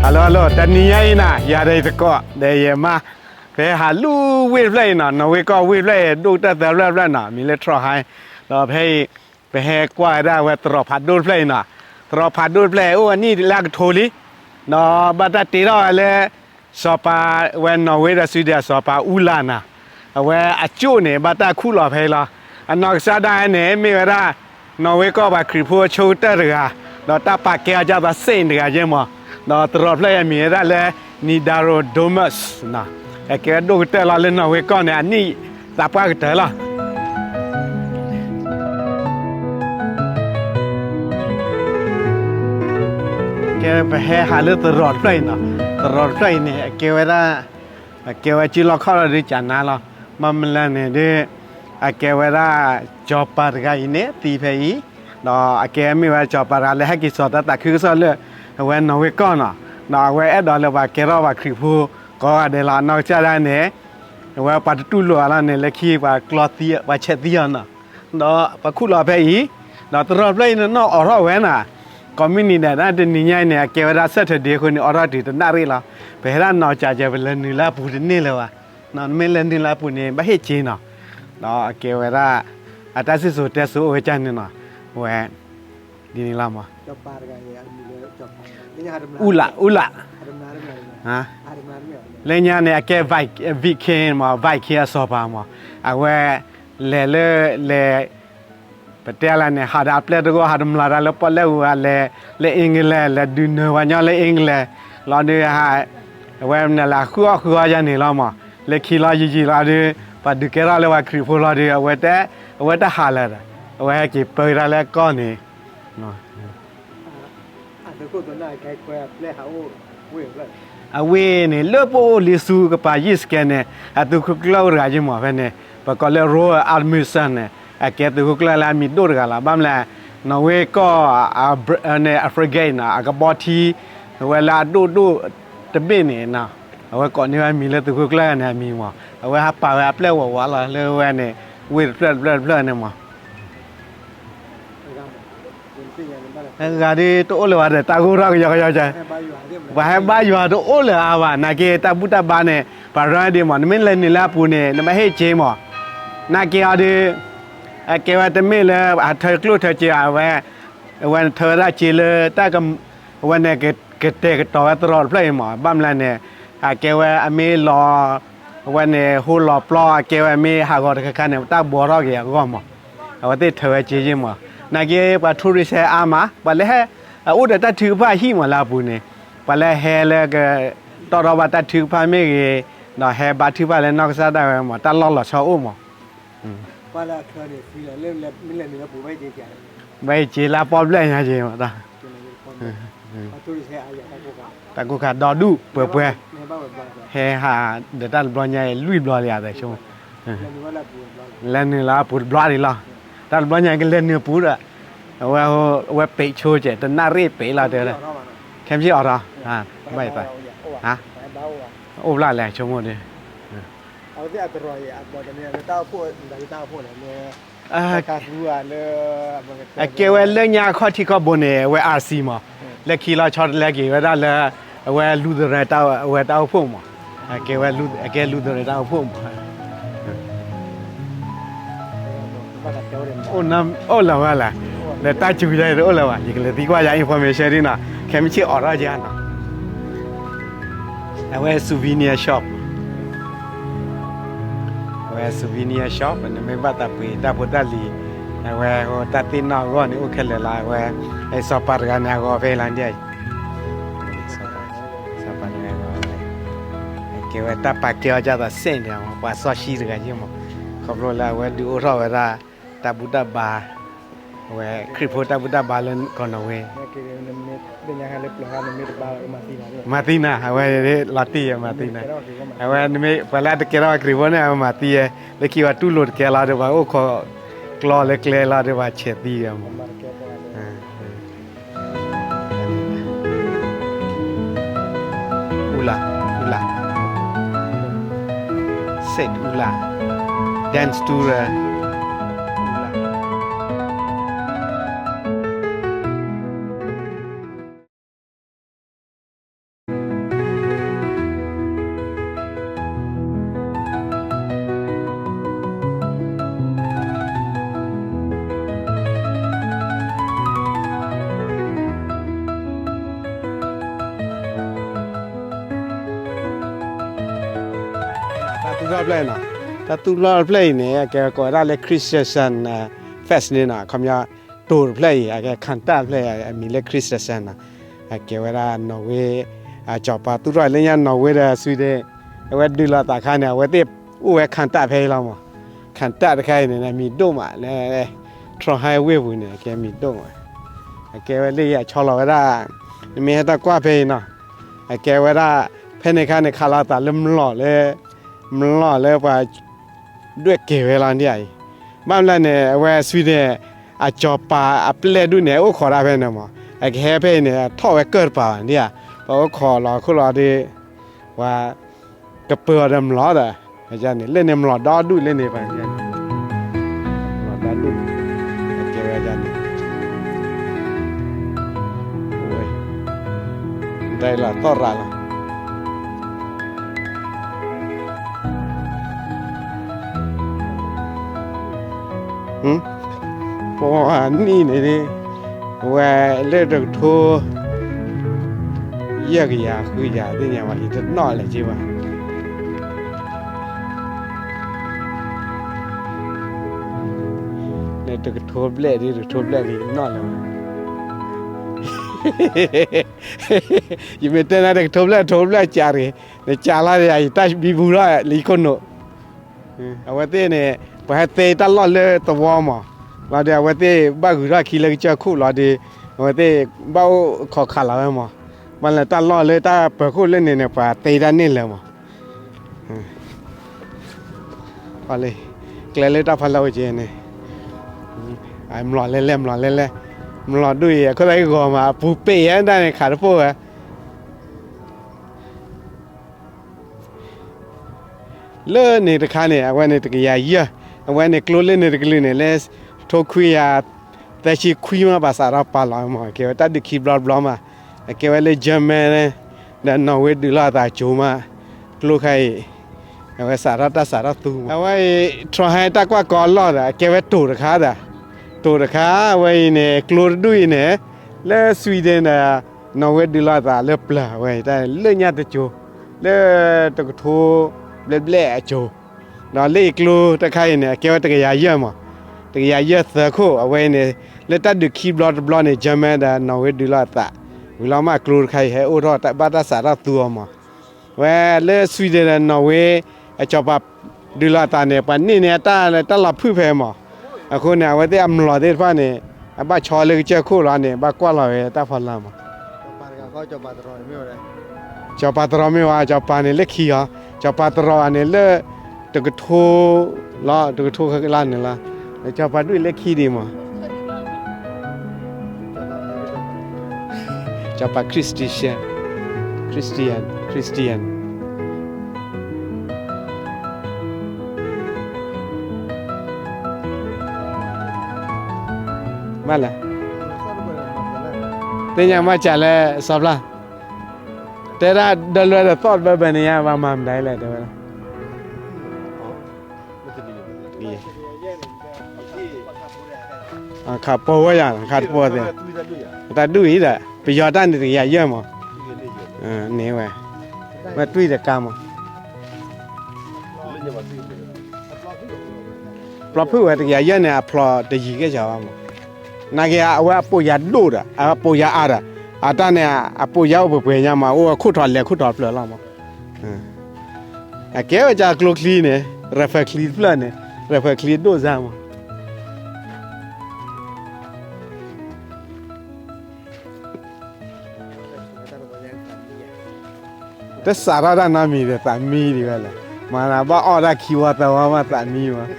Hello hello, တနံၤညါအံၤနီၤ ယၤဒီးယသကိး ဒီးယမါ ပဟဲဟးလူၤဝ့ၢ်တဖျၢၣ်အံၤနီၤ, နီၣ်ဝ့ကီၢ်ဝ့ၢ်တဖျၢၣ်အံၤ ဒိၣ်ကတၢၢ်သၢဖျၢၣ်တဖျၢၣ်နီၤ, မံၤလၢ Trondheim, ဒီးဖဲအံၤ ပဟဲကွၢ်ဝဲဒၣ်ဝဲသရိာ်ဖးဒိၣ်တဖျၢၣ်အံၤနီၤ, သရိာ်ဖးဒိၣ်တဖျၢၣ်အံၤ အိၣ်အနံၣ်လၢအကထိလံ, ဒီးဘၣ်တၢ်တ့ထီၣ်ဝဲလၢ စီၤပၤဝဲနီၣ်ဝ့ဒီး Sweden စီၤပၤအူလၣ်နီၤ, အဝဲအကၠိၣ်န့ၣ် ဘၣ်တၢ်ခူၣ်လီၤဖဲအံၤလီၤ. အနီၢ်ကစၢ်ဒၣ်ဝဲန့ၣ် မ့ၢ်ဝဲဒၣ် နီၣ်ဝ့ကီၢ်ပှၤခရံာ်ဖိအဆိကတၢၢ်တဂၤ, ဒီးတၢ်ပာ်ကဲအီၤဒ်သိး saint တဂၤယဲမး, ဒီးသရိာ်ဖျၢၣ်အံၤအမံၤဝဲဒၣ်လၢ Nidaros Domus နီၤ, အကဲဝဲဒိၣ်ကတၢၢ်လီၤလၢနီၣ်ဝ့ကီၢ်န့ၣ် အနံၣ်သးပှၢ်ကတၢၢ်လီၤ. ကဲ ပဟဲဟးလၢသရိာ်တဖျၢၣ်အံၤနီၤ, သရိာ်တဖျၢၣ်အံၤန့ၣ် အကဲဝဲဒၣ် အကဲဝဲကၠံလီခီၣ်ဒီးဒုးကၠးနါလီၤ. ဘၣ်မနုၤလဲၣ်န့ၣ်ဒီး အကဲဝဲဒၣ် စီၤပၤတဂၤအံၤန့ၣ် သံဖဲအံၤ, ဒီးအကဲမ့ၢ်ဝဲစီၤပၤတဂၤလၢဟဲက့ၤစိာ်တၢ်သးခုကစီၣ်လၢ အဝဲနီၣ်ဝ့ကီၢ်နီၤ, ဒီးအဝဲအဲၣ်ဒိးလၢပှၤကဲထီၣ်ပှၤခရံာ်ဖိကိးဂၤဒဲးလီၤ. အနီၢ်ကစၢ်ဒၣ်န့ၣ် အဝဲပှၤတတူၢ်လိာ်အီၤလီၤန့ၣ် လၢခံပှၤကျီသံ ပှၤဆဲးသံအီၤနီၤ, ဒီးပှၤခူၣ်လီၤဖဲအံၤ, ဒီးသရိာ်ဖျၢၣ်အံၤန့ၣ် နီၢ်အိးထီၣ်ဝဲနီၤ, ကိးမုၢ်နံၤဒဲး တနံၤညါအံၤန့ၣ် အကဲဝဲဒၣ် Saturday အဃိန့ၣ် အိးထီၣ်တုၤတနၣ်ရံၣ်လီၤ. ပဟဲဒၣ်နီၢ်ကၠးကဲ ပလဲၤနုာ်လၢအပူၤတန့ၢ်လၢၤဘၣ်, နမ့ၢ်လဲၤနုာ်လၢအပူၤန့ၣ် ဘၣ်ဟ့ၣ်က့ၤနီၤ, ဒီးအကဲဝဲဒၣ် အတၢ်စံၣ်စိၤတဲစိၤအိၣ်ဝဲဒၣ်န့ၣ်နီၤ, ဝဲ ဒ်န့ၣ်လီၤမး. အူလၣ် အူလၣ် လၢညါန့ၣ် အကဲ Viking မး, Viking အစီၤပၤမး, အဝဲ လဲၤလၢ လဲၤ ပတဲလဲၣ်န့ၣ် ဟးဒီးအပျဲၢ်တဂီၢ် ဟးတမျးတၢ်လၢပီၣ်လဲၣ်အူအလဲၤ လၢ England လဲၤဒုးနၢၤပှၤညီလၢ England လီၤဒုး အဝဲမနုၤလဲၣ် ဃုအီၣ်ဃုအီယါန့ၣ်လီၤမး, လၢခံလီၤယံာ်ယံာ်လီၤဒုး ပှၤဒုးကဲထီၣ်လၢပှၤခရံာ်ဖိလီၤဒုး အဝဲတ အဝဲတဟးလၢၤဒီး အဝဲဟဲက့ၤပၢကဒါလၢကီၢ်န့ၣ် အဝ့ၢ်န့ၣ် လၢပအိၣ်လံဆူကပၤယံာ်စကဲန့ၣ် အသုးခိၣ်ကျၢၢ်အိၣ်တဂၤယ့ၢ်မးဖဲန့ၣ် ပကိးလၢ Roald Amundsen န့ၣ် အကဲသုးခိၣ်ကျၢၢ်လၢအမံၤဒိၣ်တဂၤလီၤ. ဘၣ်မနုၤလဲၣ် နီၣ်ဝ့ကီၢ် အ frigate န့ၣ် အကဘီထံ အဝဲလၢအဒိၣ်ဒိၣ်တဘ့ၣ်န့ၣ် အဝဲကိးန့ၢ်ဝဲမံၤလၢသုးခိၣ်ကျၢၢ်န့ၣ်အမံၤမး အဝဲဟးပာ်ဝဲအပျဲၢ်ဝးဝးလီၤ လၢဝဲန့ၣ် ဝ့ၢ်တဖျၢၣ်တဖျၢၣ်တဖျၢၣ်န့ၣ်မး ဂၤဒုးတအိၣ်လၢၤဘၣ်ဒီး တၢ်ဂိၢ်ထီၣ်ကယီကယီကဲ ပှၤဟဲဘါယွၤတအိၣ်လၢၤအါဘၣ် နာ်က့တၢ်ဘူၣ်တၢ်ဘါန့ၣ် ပှၤရၢဒံးမး နမ့ၢ်လဲၤနုာ်လၢအပူၤန့ၣ် နဘၣ်ဟ့ၣ်က့ၤမး နာ်က့အီၤဒုး အကဲဝဲတမ့ၢ်လၢအထၢကျိၣ်ထၢစ့ အဝဲ အဝဲနထၢဝဲဒၣ်စ့လၢတၢ် အဝဲန့ၣ်ကတဲာ်ကတီၤဝဲသရိာ်တဖျၢၣ်အံၤမး ဘၣ်မနုၤလဲၣ်န့ၣ် အကဲဝဲအမ့ၢ်လီၤ အဝဲန့ၣ် ဟိလီၤပျီ အကဲဝဲမ့ၢ်ဟးဂီၤတခါခါန့ၣ် တၢ်ဘှီထီၣ်က့ၤအဂီၢ်မး အဝဲသ့ၣ်ထၢဝဲစ့ယ့ၢ်မး နာ်က့ပှၤ tourist ဟဲအါမး ပှၤလၢဟဲ အအိၣ်ဒီးတၢ်ထုကဖၣ်အဟံၣ်မးလၢအပူၤန့ၣ် ပှၤလၢဟဲလၢက တီၢ်ထီၣ်ဘၣ်တၢ်ထုကဖၣ်မ့ၢ်ဂ့ၤ ဒီးဟဲဘါထုကဖၣ်လၢနီၢ်ကစၢ်ဒၣ်ဝဲမး တၢ်လီၢ်လီၤဆီအိၣ်မး ဘၣ်ဟ့ၣ်က့ၤလၢအပီၣ်ဖျဲၣ်ညါက့ၤမး တၢ်ကိၢ်ခါဒီဒူၣ်ပှဲၤပှဲၤ ဟဲဟးဒီးတၢ်တဘျီညါအံၤ လွံၢ်ဘျီလံဧါ လဲၤနုာ်လၢအပူၤတဘျီဒံးလီၤ တၢ်တဘျီညါကလဲၤနုာ်ပူၤဒီး အဝဲ အဝဲပံးဆိကဲ တနၣ်ရံၣ်ပံးလီၤတဲဝဲ ခဲမုၢ်ဆ့ၣ်အိးထီၣ် ဘၣ်ယသး အိၣ်ဘျီလဲၣ်ဆိကမိၣ်ဒ် အကဲဝဲလၢညါခီၣ်ထံးခီၣ်ဘိန့ၣ် အဝဲ R C မး လၢခံလီၤဆီတလဲက့ၤဝဲဒၣ်လၢ အဝဲ Lutheran တၢ်အဝဲတၢ်အိၣ်ဖှိၣ်မး အကဲဝဲ အကဲ Lutheran တၢ်အိၣ်ဖှိၣ်မး အိၣ်လၢၤဝဲလဲၣ် ဒီးတၢ်စူၤယါအံၤတအိၣ်လၢၤဘၣ် ယကလဲၤသံကွၢ်ယၤ information ဒ်နီၤ ခဲမုၢ်ဆ့ၣ်အိးထီၣ်က့ၤနီၤ အဝဲ souvenir shop အဝဲ souvenir shop နမ့ၢ်ဘၣ်သးပှ့ၤတၢ်ဖိတၢ်လံၤ အဝဲတၢ်သ့ၣ်နီၣ်အဂီၢ်န့ၣ် အိၣ်ခဲလၢာ်လီၤ အဝဲ စီၤပၤတဂၤန့ၣ် အဂီၤဖဲလီၤဒ် စီၤပၤတဂၤအဂီၤ ကဲဝဲတၢ်ပာ်ကဲအီၤဒ်သိး saint န့ၣ် ပှၤစီဆှံတဂၤယ့ၢ်မး ခီဖျိလၢအဝဲဒုးအိၣ်ထီၣ်ဝဲဒၣ် တၢ်ဘူၣ်တၢ်ဘါ အဝဲခရံာ်ဖိတၢ်ဘူၣ်တၢ်ဘါလၢကီၢ်နီၣ်ဝ့ မၤသံနၤ အဝဲလီၤတံၢ်ယၤမၤသံနၤ အဝဲနမ့ၢ်ပှၤလၢအတကဲထီၣ်ခရံာ်ဖိန့ၣ် အဝဲမၤသံယဲ လၢခံပှၤတူၢ်လိာ်တကဲလီၤဒီး ပှၤအိၣ်ခိးကျီလၢကျဲလီၤဒီးပှၤဆဲးသံယဲမး Ula, Ula. Saint Ula. Dance to the Ula. ဖျၢၣ်နီၤ, တၢ်သူၣ်လီၢ်တဖျၢၣ်အံၤန့ၣ် အကဲကိးဝဲဒၣ်လၢ Kristiansand Fest န့ၣ်နီၤ, ခီပညီ တိၤတဖျၢၣ်အံၤ အကဲ ခံတပ် တဖျၢၣ်အံၤ အမံၤလၢ Kristiansand နီၤ, အကဲဝဲဒၣ် Norway အစီၤပၤသူၣ်ထီၣ်လၢညါ Norway ဒီး Sweden အဝဲဒုးလိာ်သးအခါန့ၣ် အဝဲသ့ၣ်အိၣ်ဝဲ ခံတပ် ဖဲအံၤလီၤမး, ခံတပ် တခါအံၤန့ၣ် အမံၤဒိၣ်မးလၢ Trondheim ဝ့ၢ်ပူၤန့ၣ် အကဲမံၤဒိၣ်မး, အကဲဝဲလၢအံၤအဆီလီၤဝဲဒၣ်, နမ့ၢ်ဟဲတၢ်ကွၢ်ဖဲအံၤနီၤ, အကဲဝဲဒၣ် ဖဲန့ၣ်အခါန့ၣ် ခးလိာ်သးလၢမျိာ်လၢ မျိာ်လၢပှၤ ဒွဲၣ်ကဲၤဝဲလီၤဒ်အံၤ, ဘၣ်မနုၤလဲၣ်န့ၣ် အဝဲ Sweden အစီၤပၤအပျဲၢ်ဒူၣ်န့ၣ် အိၣ်ခိးဒၣ်ဖဲန့ၣ်မး, အကဟဲဖဲအံၤန့ၣ် အထီၣ်ဝဲကၢၢ်တပၤဘၣ်ဒ်ဧါ, ပှၤအိၣ်ခိးလီၤခိၣ်လီၤဒီး ပှၤကပၢၤအီၤဒီးမျိာ်ဒီး, န့ၣ် လၢန့ၣ်မျိာ်ဒီဒူၣ်လၢန့ၣ်ပှၤ, မျိာ်ဒီဒူၣ်, အကဲဝဲဒၣ်န့ၣ် ဒ်လီၤသီၣ်ရၤလီၤ. ပှၤနံၣ်န့ၣ် ဝဲလၢတကထိ ယဲၢ်ကယၤဃုကယၤသ့ၣ်ညါဘၣ် ယတနီၣ်လဲၣ်က့ဘၣ်, လၢတကထိဘျဲၣ်ဒ်တကထိဘျဲၣ်ဒ်ယတနီၣ်လဲၣ်ဘၣ်. ယမ့ၢ်တဲနၤတကထိဘျဲၣ် တကထိဘျဲၣ်ကးတဂ့ၤ, နကးလီၤဒီး ယတၢ်ဘံဘူထီၣ် လၢယခိၣ်နူာ်, အဝဲသ့ၣ်န့ၣ် ပှၤဟဲသ့တၢ်လီၢ်လၢသဝီမး, လီၤဒီး အဝဲသ့ၣ်ဘၣ်ဂုၤထီၣ်ခံလၢကစၢၢ်ခိၣ်လီၤဒီး အဝဲသ့ၣ်ဘၣ်အိၣ်ခိးခးလီၤဝဲမး, ဘၣ်လၢတၢ်လီၢ်လၢတၢ်ပၢၤခိၣ်လၢန့ၣ်န့ၣ် ပှၤသ့တၢ်န့ၢ်လၢာ်မး. ကျဲလၢတၢ်ဖီလာ်အိၣ်က့ၤန့ၣ်, မျိာ်လဲလဲ မျိာ်လဲလဲ, မျိာ်ဒူၣ်အံၤ အခိၣ်သတးဂီၤမး အပူၤပ့ၢ်ယဲဒၣ်န့ၣ် ခးတပိၢ်ဝဲ လၢန့ၣ်တခါန့ၣ် အဝဲန့ၣ်တကယၤယဲၢ်, အဝဲန့ၣ်ကျိလၢန့ၣ်တကလုာ်န့ၣ် လၢထိခွံယၤသၢဆံခွံမး ပှၤစးထီၣ်ပာ်လီၤမး, အကဲဝဲတၢ်ဒုးခံဘျီတဘျီမး, အကဲဝဲလၢ German ဒီး Norway ဒုးလိာ်သးကၠိမး, ကျိခါအံၤ အဝဲစးထီၣ်တၢ်စးထီၣ်သူမး, အဝဲအံၤ Trondheim တၢ်ကွၢ်ကီအလီၢ်ဒီး အကဲဝဲတိၤတခါဒီး, တိၤတခါ အဝဲအံၤန့ၣ် ကျိတဒူၣ်အံၤန့ၣ် လၢ Sweden ဒီး Norway ဒုးလိာ်သးလၢပျၢၤ အဝဲအံၤတၢ်လၢညါတကၠိ, လၢတကထိဘျဲၣ်ဘျဲၣ်အကၠိ, ဒီးလၢအံၤကျိတခါအံၤန့ၣ် အကဲဝဲတကယၤယဲၢ်မး, တကယၤယဲၢ်သၢခိၣ် အဝဲအံၤန့ၣ် လၢတၢ်ဒုးခံဘျီတဘျီန့ၣ် German ဒီး Norway ဒုးလိာ်သး, ဝံၤလီၤမးကျိတခါအံၤ ဟဲအိၣ်ထီၣ်ဘၣ်တၢ်စးထီၣ်သူအီၤမး, ဝဲလၢ Sweden ဒီး Norway အစီၤပၤဒုးလိာ်သးန့ၣ် ပှၤန့ၢ်န့ၢ်တၢ်လၢတၢ်လီၤဖုၣ်ဖဲမး, အဃိန့ၣ် အဝဲသ့ၣ်အမျိာ်သ့ၣ်တဖၣ်န့ၣ် အဘၣ်ဆီလၢကစၢၢ်ခိၣ်လီၤန့ၣ် ဘၣ်ကွၢ်လီၤဝဲတၢ်ဖီလာ်မး, စီၤပၤတရီမ့ၢ်ဝဲ, စီၤပၤတရီမ့ၢ်ဝဲ စီၤပၤန့ၣ်လၢခံဂီၤ, စီၤပၤတရီန့ၣ်လၢ တကထိလီၤ, တကထိလါန့ၣ်လီၤ, စီၤပၤဒူၣ်လၢခံဒံးမး, စီၤပၤ Christian, Christian, Christian မ့ၢ်လဲၣ်, သ့ၣ်ညါမ့ၢ်စးလဲၣ် စီၤပျၢ်, တဲဒၣ်ဒီးလွဲဒီးသီၣ်ဘၢဘၢန့ၣ်ညါ ဘၣ်မၤမနုၤလဲၣ် တဲဝဲဒၣ် ခးပိာ်ဝဲယၤ ခးတပိာ်သ့ၣ်, တၢ်ဒူၣ်အံၤဒီး ပယီၤတၢ်န့ၣ်တကယၤယဲၢ်မး, န့ၢ်ဝဲ, ဝဲတွံၢ်တကါမး, ပျီဖုၣ်ဝဲတကယၤယဲၢ်န့ၣ် အဖျိးတယံၤကဲၣ်စးဘၣ်မး, နာ်က့ အဝဲအပိာ်ယၤဒိၣ်ဒီး အပိာ်ယၤအါဒီး အတၢ်န့ၣ် အပိာ်ယၤအိၣ်ပှဲၤပှဲၤညါမး အိၣ်ခိၣ်ထီၣ်လဲၤခိၣ်ထီၣ်ဖျၢၣ်လီၤမး, အကဲဝဲကၢ်ကျိချံန့ၣ် ရဖဲချံတဖျၢၣ်န့ၣ် ရဖဲချံဒိၣ်စၢ်မး တစးထီၣ်တၢ်နီတမံၤဒီး သးမံဒံးဝဲလဲၣ်, မၤနၤဘၣ်အီၣ်တၢ်ခံဝီသၢဝီမး သးမံမး,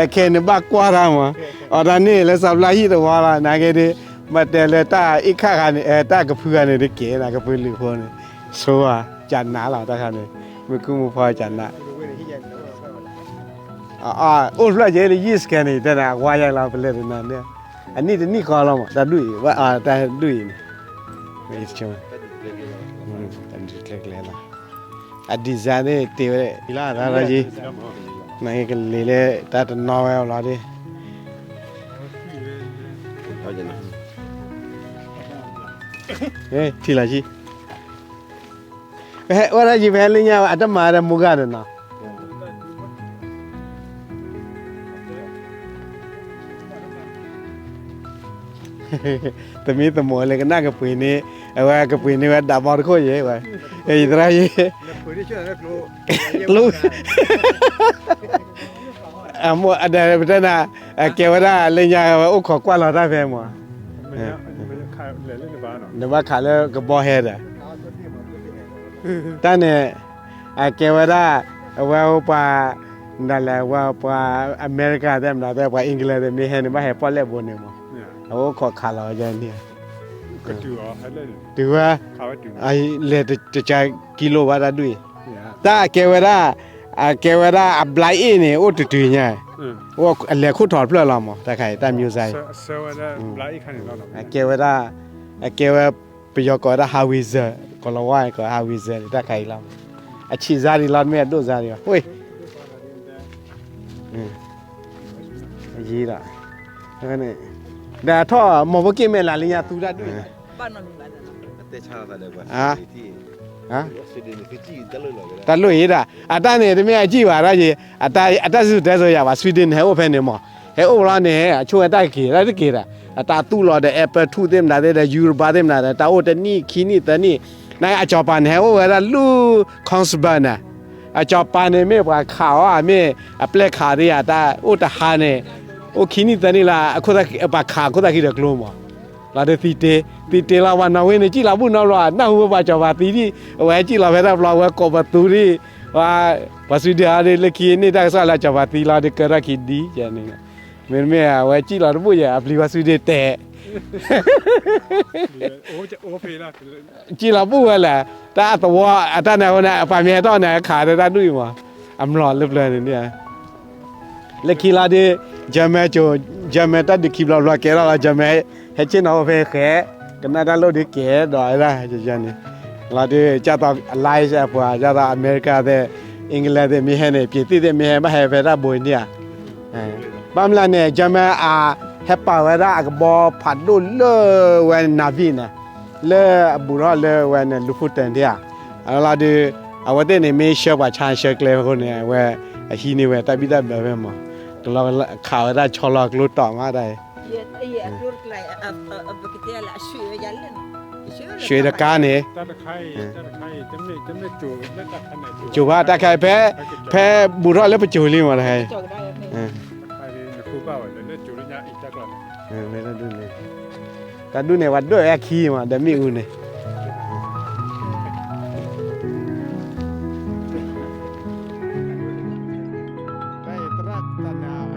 အခဲန့ၣ်ဘၣ်ကွၢ်တၢ်မး, အီၣ်တၢ်န့ၣ်လၢစီၤပျၢ်ဟံၣ်တဝီလီၤ, နာ်က့ဒ် ဘၣ်တဲလၢတၢ်အ့ၣ်ခၣ်ခါန့ၣ် တၢ်ကဖုဂၤန့ၣ် တကဲးနၤကဖုလံာ်ဖိန့ၣ်, ဆိဧါ, ကနးလီၤတၢ်ခါန့ၣ်, မ့ၢ်ကုမူဖီကနး အိၣ်ဖျၢၣ်က့ၤလၢယံၢ်စကဲန့ၣ် တဲနၤ အဝါယါလီၤ ပလဲၤတနၤန့ၣ်, အနံၣ်တနံၣ်ဃီလီၤမး တၢ်ဒူၣ်အံၤ, တၢ်ဒူၣ်အံၤန့ၣ်, တၢ်ဒူၣ်ကျဲကျဲလီၤ, အ design န့ၣ် တ့ဝဲလၢအလီၢ်ယံၤ, နကလံၤလၢတၢ်တနီၤဝဲအလီၢ်ဒ် ထံၣ်လီၤယံၤ, ပဟဲအိၣ်ဒၣ်ယံၤ ပဟဲလၢညါ အတမၤဒီးမူဂၤဒီးနီၤ, သမံသမိးလၢကနၣ်ကပှ့ၤန့ၣ်, အဝဲကပှ့ၤန့ၢ်ဝဲဒၣ်ဘီတခိၣ်ယဲ, ယသရၣ်ယဲ, ကျိ, အမိၢ်အဒဲပတဲနၤ, အကဲဝဲဒၣ်လၢညါဝဲအိၣ်ခိးကွၢ်လီၤတၢ်ဖဲမး, နဘၣ်ခးလၢကဘီဟဲဒီး တၢ်န့ၣ်, အကဲဝဲဒၣ်, အဝဲပှၤ, ဒ်လဲၣ် အဝဲပှၤအမဲရကၤသ့ၣ်မတၤသ့ၣ် ပှၤ England သ့ၣ် မ့ၢ်ဟဲန့ၣ် ဘၣ်ဟဲပီၣ်လဲၣ်ဘိန့ၣ်မး, အဝဲအိၣ်ခိးခးလီၤဝဲန့ၣ်, တုၤဝဲ, လဲၤတကါကံလိဘၣ်တၢ်ဒူၣ်အံၤ, တၢ်အကဲဝဲဒၣ်, အကဲဝဲဒၣ်အဘျါအ့ၣ်န့ၣ် အိၣ်တတုၤညါ, အလဲၤခိၣ်ထီၣ်တဖျၢၣ်လီၤမး တၢ်ခါအံၤ တၢ်မၠိစါအံၤ, အကဲဝဲဒၣ်, အကဲဝဲ ပယီၤကိးဝဲဒၣ် howitzer, ကီၤလၤဝါကိး howitzer န့ၣ် တၢ်ခါအံၤလီၤ, အဆံးစါဒံးလီၤ မ့ၢ်အဒိၣ်စါဒံးဘၣ်, ယံၤဒီး, ဒီးထီၣ်မီၢ်ဖိက့ၣ်မဲာ်လးလၢညါသူတၢ်ဒူၣ်အံၤ, တၢ်လိၣ်အံၤဒၣ်, အတၢ်န့ၣ် တမ့ၢ်အစံၣ်ဘၣ်ဒၣ်ယံၤ, အတၢ်စံၣ်တဲစိၤယၤဘၣ် Sweden န့ၣ် ဟဲအိၣ်ဖဲန့ၣ်မး, ဟဲအိၣ်လီၤန့ၣ် အဆိဝဲတၢ်ကက့ၤ တၢ်တက့ၤဒၣ်, အတၢ်သူၣ်လီၤဒီး apple ထူၣ်သ့ၣ်မတၤသ့ၣ်ဒီး ယူရဘါသ့ၣ်မတၤဒီး တၢ်အိၣ်တနံၣ်ခံနံၣ်သၢနံၣ်, နအစီၤပၤန့ၣ် ဟဲအိၣ်ဝဲဒၣ်လၢ Kongsberg န့ၣ်, အစီၤပၤန့ၣ်မ့ၢ်ပှၤခးအီၤ မ့ၢ်အပျဲၢ်ခးဒၣ်ယၤ တၢ်အိၣ်တဟါန့ၣ်, အိၣ်ခံနံၣ်သၢနံၣ်လၢ ပှၤခးအခိၣ်သၣ်ခံဒီးကျိမး လီၤဒီးသံတ့, သံတ့လီၤ ပှၤနီၣ်ဝ့န့ၣ် စံၣ်လီၤဘူၣ်နီတဘျီ နၢ်ဟူဝဲပှၤစီၤပၤသံဒံး, အဝဲစံၣ်လီၤဖဲတၢ်ဘျီ အဝဲကိးပသူဒံး, ပှၤ Sweden အီၤဒ်လၢခံန့ၣ် တၢ်ကစီၣ်လၢစီၤပၤသံလီၤဒီးကၢထီၣ်ခံဒံး, မ့တမ့ၢ် အဝဲစံၣ်လီၤတဘူၣ်ယဲ အပျံၤပှၤ Sweden တဲာ် စံၣ်လီၤဘူၣ်ဝဲလဲၣ်, တၢ်အသဝီ အတၢ်န့ၣ်အဃိန့ၣ် ပှၤမ့ၢ်ဟဲထီၣ်န့ၣ် ခးဒီးတၢ်ဒူၣ်အံၤမး, အမျိာ်လၢပျၢၤန့ၣ် လၢခံလီၤဒီး German ကၠိ, German တၢ်ဒုးခံဘျီဘျီကဲထီၣ်လီၤ German ဟဲဆ့ၣ်နီၤအိၣ်ဖဲဃဲ, ကနၣ်တၢ်လိၣ်ဒုးကဲဒီးဝဲဒၣ်န့ၣ်, လီၤဒီး ကၢ်သိး Allies အပှၤ ကၢ်သိး အမဲရကၤသ့ၣ်, England သ့ၣ် မ့ၢ်ဟဲန့ၣ် ပြင်သစ် သ့ၣ် မ့ၢ်ဟဲ ဘၣ်ဟဲဖဲတၢ်ဘိန့ၣ်ဧါ, ဘၣ်မနုၤလဲၣ်န့ၣ် German အဟဲပာ်ဝဲဒၣ်အကဘီဖးဒိၣ်လၢဝဲ Narvik န့ၣ်, လၢအဘူးထီၣ်လၢဝဲန့ၣ် Lofoten ဒၣ်ဧါ, အလီၤဒီး အဝဲသ့ၣ်န့ၣ် မ့ၢ်ဆှၢပှၤဆါဆှၢကျဲအဃိန့ၣ် အဝဲအဟံးန့ၢ်ဝဲတၢ်ဘံၣ်တၢ်ဘၢဖဲမး, ကလီခးဝဲဒၣ်ဆီလီၤကျိတီၢ်မးတၢ်အံၤ, ရွှေတကါန့ၣ်, ကၠိဘၣ်တၢ်ခါအံၤ ဖဲ, ဖဲဘူးထီၣ်လၢပကၠိလံမးတခါအံၤ, တၢ်ဒူၣ်န့ၣ် ပှၤဒိၣ်ဝဲအခံမး ဒီးမ့ၣ်အူန့ၣ်, တၢ်အံၤသရၣ်တၢ်န့ၣ်